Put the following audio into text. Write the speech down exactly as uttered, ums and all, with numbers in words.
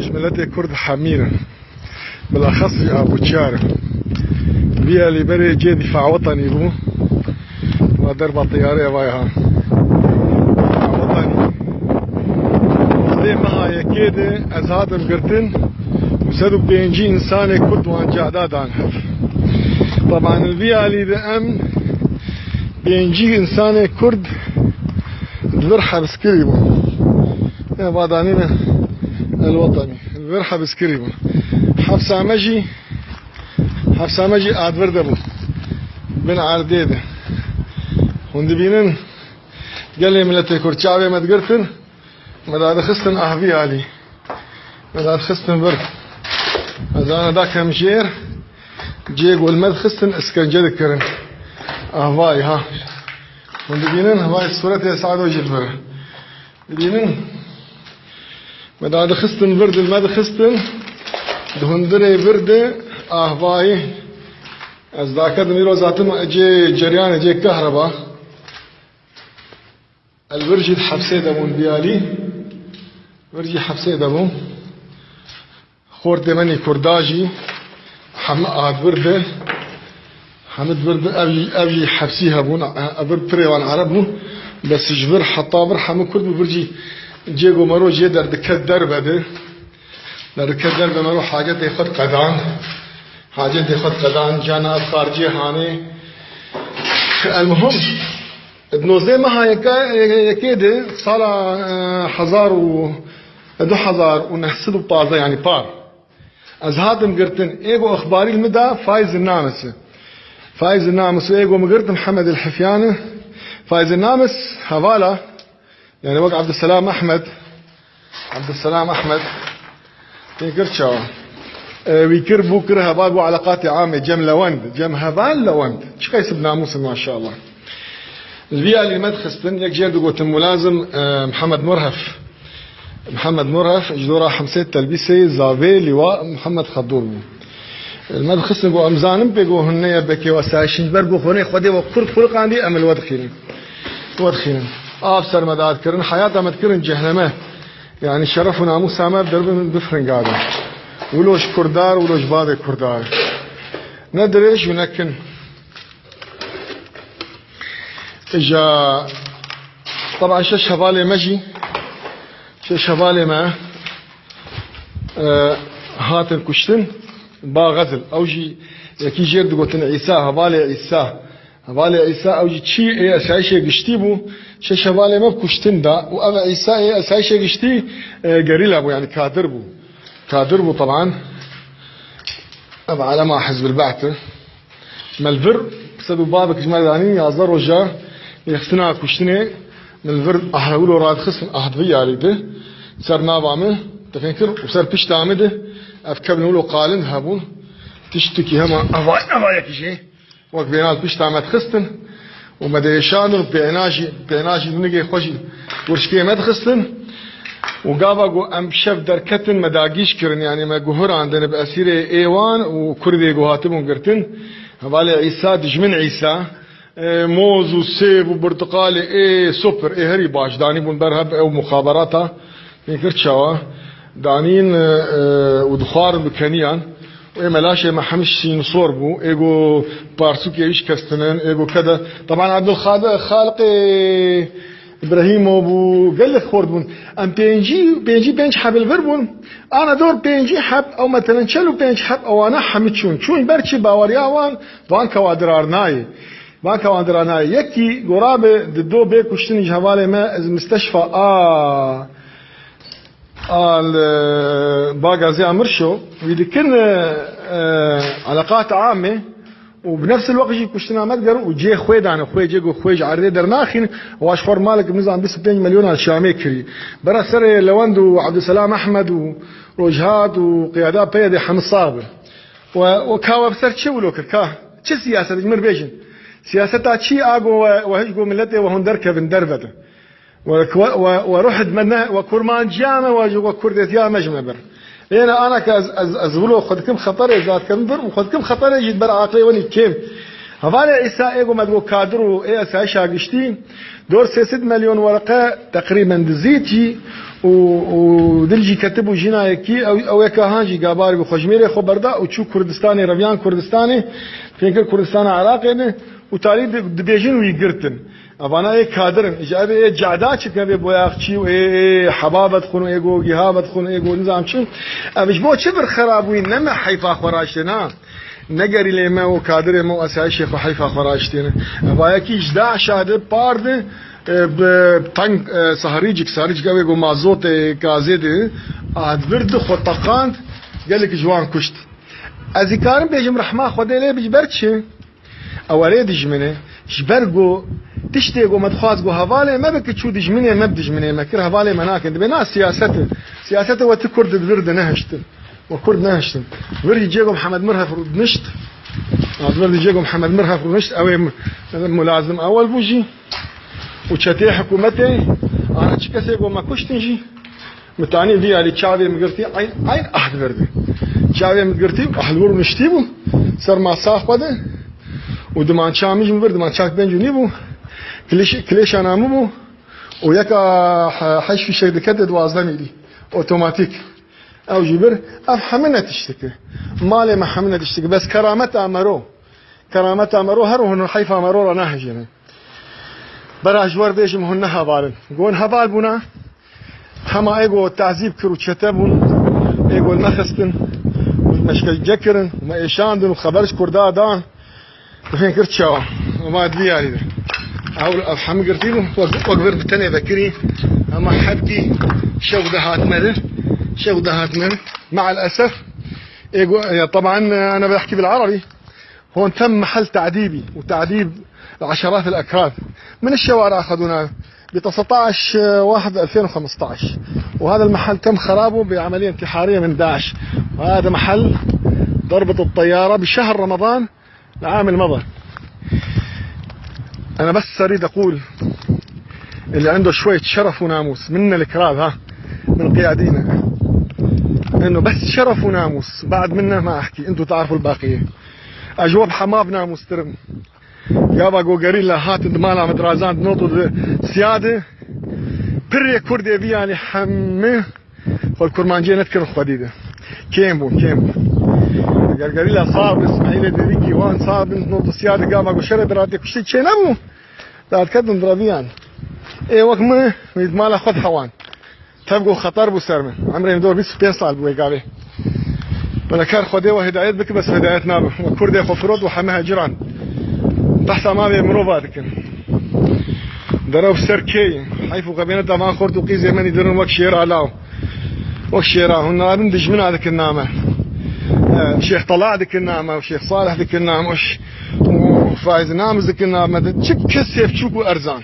Ji miletê Kurd hemî ne. Bilexes jî Abûçiyar e. Vî alî berê cê dîfa wetenî bû. Va derba teyarê vay ha. Dîfa wetenî. Sê meha yekê de ez hatim girtin û sed û pêncî însanê Kurd wan cehda dan hev. Teban li vî alî de em pêncî însanê Kurd di vir hepskirî bûn. Ya va danîne el wetenî. Li vir hepskirî bûn. Hepsa me jî, hepsa me jî a di vir de bû. Bin erdê de. Hûn dibînin gelê miletê Kurd çavê me digirtin, me dadixistin ah vî alî. Me dadixistin vir. Ez ana dakem jêr, cê ku li me dixistin, iskence dikirin. Ah vay ha. Hûn dibînin, vay sûretê Sado jî li vir. Dibînin. Me dadixistin vir, di me dixistin. Di hundirê vir de, ah vay. Ez daketim îro zatim cê ceryanê, cê kehreba. El vir jî di hepsê de bûn vî alî. Vir jî hepsê de bûn. Xortê me nî Kurda jî heme a di vir de, heme di vir de, ev jî, ev jî hepsî hebûn, ev vir pirê wan Ereb bû. Bes ji vir heta vir heme Kurd bû, vir jî cê ku mero jê derdiket derve de. Derdiket derve mero hacetê xwe diqedan. Hacetê xwe diqedan, cana ev xaricê hanê. Elmuhim, di nozdeh meha yeke, yekê de sala, e, hezar û, du hezar û neh sed û pazdeh, yanî par. Ez hatim girtin, ê ku exbarî li min da Faiz Namis e. Faiz Namis ê ku min girt Mihemed el Hifyan e. Faiz Namis hevala, yani wek Abdüselam Ahmed. Abdüselam Ahmed. Tê kir çawa? E, wî kir bû, kir heval bû eleqatê amê, cem lewend, cem heval lewend. Çi qeys bi namûs in maşallah. Li vî alî me dixistin, yek jêr digotin mulazim, e, Mihemed Murhef. Mihemed Murhef, ji dora Hemsê Telbîsê, zavê lîwa Mihemed Xedûr bû. Me dixistin ku em zanin pê ku hûn neye bekê wesayişin, ji ber ku xonê Xwedê we Kurd xuliqandî, em li we dixînin. We dixînin. Av ser me dad kirin, heyata me dikirin cehneme. Yani şeref û namûsa me derbin bifiringa de. Wilo ji Kurdar, wilo ji bavê Kurdar. Ne dirêj û ne kin. Îja, teban şeş hevalê me jî, şeş hevalê me, e, hatin kuştin, ba Xezil. Ew jî yekî jêr digotin Îsa, hevalê Îsa. Hevalê Îsa ew jî çî ê esayişê giştî bû, şeş hevalê me kuştin da û ev Îsa ê esayişê giştî, e, gerîla bû, yani kadir bû. Kadir bû teban. Ev alema Hizbil Ba'th e. Me li vir sed û babek ji me re danîn, yazdeh roja yêxistina kuştinê, me li vir ahewilo radixistin, ah di vî alî de, ser nava min, tefên kir û ser pişta min de, ev kevn wilo qalind hebûn, tiştekî hema eva, eva yekî jê, wek vêna li pişta me dixistin û me diêşandin û pêna jî, pêna jî nigê xwe jî wirşkê me dixistin û gava ku em şev derketin me dagîş kirin, yani me guhirandin bi esîrê ê wan û Kurdê ku hatibûn girtin. Hevalê Îsa, dijmin Îsa, e, moz û sêv û birtiqalê ê super, ê herî baş danîbûn ber hev ew muxaberata. Pê kir çawa? Danîn, e, e, û dixwarin bi keniyan. Û ê me laşê me hemî şîn sor bû. Ê go parsûkê wî şikestinin, ê go kede. Teban Abdulxaliq, Xaliqê Îbrahîmo bû, gelek xort bûn. Em pêncî, pêncî pênc heb li vir bûn. Ana dor pêncî heb, ew metelen çel û pênc heb ewana hemî çûn. Çûn ber çi baweriya wan, wan kewa dirar nayê. Van kewan dira nayê. Yekî gora bi di do bê kuştin ji hevalê me ez misteşfa a, a li Bagazê Amirşo wî dikin, e, e, eleqat amê û bi nefsil wext jî kuştina me digerin û cê xwê dane, xwê cê ku xwê ji erdê dernaxîn, wa ji xwe malek nizam bîst û pênc milyon al Şamê kirî. Bera serê Lewend û Abdulselam Ehmed û Rojhat û qiyada P Y D hemî sax bin. We, we ka we bi ser çi wilo kir? Ka çi siyaset, ji min bêjin. Siyaseta çi a go we, we hiç go miletê we hûn derkevin, dervetin. We, we, we, we ruh di me ne, we kurmanciya me, we ji we kurdêtiya me ji me bir. Êne ana ke ez, ez, ez wilo xwe dikim xeterê, ez dikim vir û xwe dikim xeterê jî ber aqilê we nî kêm. Hevalê Îsa ê go me digo kadir û ê esayişa giştî, dor sê sed milyon wereqe teqrîben dizît jî û, û dil jî ketibû jina yekî, ew, ew yeka han jî gabarî bû xwe ji mêrê xwe berda û çû Kurdistanê, reviyan Kurdistanê, fênkir Kurdistana Iraqê ne û tarî di-, dibêjin wî girtin. Evana ê kadir in. Ji ev ê ceda çi kevê boyaxçî û ê, ê heba vedixwin û ê go giha vedixwin û ê go nizam çi. Ev ji bo çi vir xera bûyî, ne me heyfa xwe raştê na. Ne gerîlê me û kadirê me û esayişê xwe heyfa xwe raştêne. Evayekî ji DAIŞa di par di, e, bi tank, e, sahrîcik, sahrîcik ew ê go mazotê gazê di, a vir di xwe teqand, gelek ji wan kuşt. Ez ê karim bêjim rehma Xwedê lê bi ji ber çi? Ew erê dijmin e. Ji ber ku tiştê ku me dixwaz ku hevalê me bike çû dijminê me, bi dijminê me kir, hevalê me nakin. Dibê na siyaset e. Siyaset e we ti Kurd di vir de nehiştin. We Kurd nehiştin. Vir jî cê ku Mihemed Mirhef rûdinişt. Az vir jî cê ku Mihemed Mirhef rûdinişt. Ew ê mu-, mulazim ewel bû jî. Û çetê hikûmetê, ana çi kesê ku me kuştin jî. Min tanî vî alî çavê min girtî, eyn, eyn ahd vir de. Çavê min girtî, ahd wir niştî bû, ser masa xwe de. Û dimança min jî min vir, dimança pênc û nîv bû. Kilêş-, kilêşana min bû. Û yeka he-, heş fîşek dikete duwazdeh mîlî. Otomatîk. Ew jî vir, ev hemî ne tiştik e. Malê me hemî ne tiştik e. Bes kerameta mero. Kerameta mero her hûn heyfa mero re nehejêne. Bera ji we re bêjim hûn ne heval in. Gon heval bûna, hema ê go tazîb kir û çete bûn, ê go me xistin, me şkence kirin, me êşandin û xeber ji Kurda dan. Dixên kir çawa? Û me di vî yarî de. Ew, ev hemî girtî bû, wek, wek vir bi tenê vekirî. Hema hebkî şev de hatme de. Şev de hatme de. Me'el esef. Ê go, ya, taban, ana behkî bil arabi. هون تم محل تعذيبي وتعذيب العشرات الأكراد من الشوارع أخذونا ب تسعتاش واحد ألفين وخمستاش، وهذا المحل تم خرابه بعملية انتحارية من داعش. وهذا محل ضربة الطيارة بشهر رمضان العام المضى. أنا بس أريد أقول اللي عنده شوية شرف وناموس منا الكراد، ها، من قيادينا، إنه بس شرف وناموس، بعد منا ما أحكي، أنتوا تعرفوا الباقية. Ejo bi hema bi namûstir in. Gava ku gerîla hatin di mala min dirazand, not û di siyade, pirê Kurdê vî yanî hemî xwe li kurmanciyê nedikirin xwedî de. Kêm bûn, kêm bûn. Eger gerîla sar bin, Îsmaîlê Dêrikî wan sar bin, not û siyade gava ku şerê diratê kuştî çênebû, dadiketin di reviyan. Ê wek min, min di mala xwe dihewand. Tev ku xeter bû ser min. Emrê min dor bîst û pênc sal bû wê gavê. Belekar Xwedê we hidayet bike, bes hidayet nabe. We Kurdê xwe firot û heme heciran. Behsa mavê mirova dikin. Derew ser kê ye. Heyf û xebêneta van xort û qîzê menî dirin wek şêra law. Wek şêra hûn nadin dijmina dikin name. E, Şêx Tala dikin name, û Şêx Salih dikin name, û ş-, û Faiz Namiz dikin name. Çi kesê biçûk û erzan.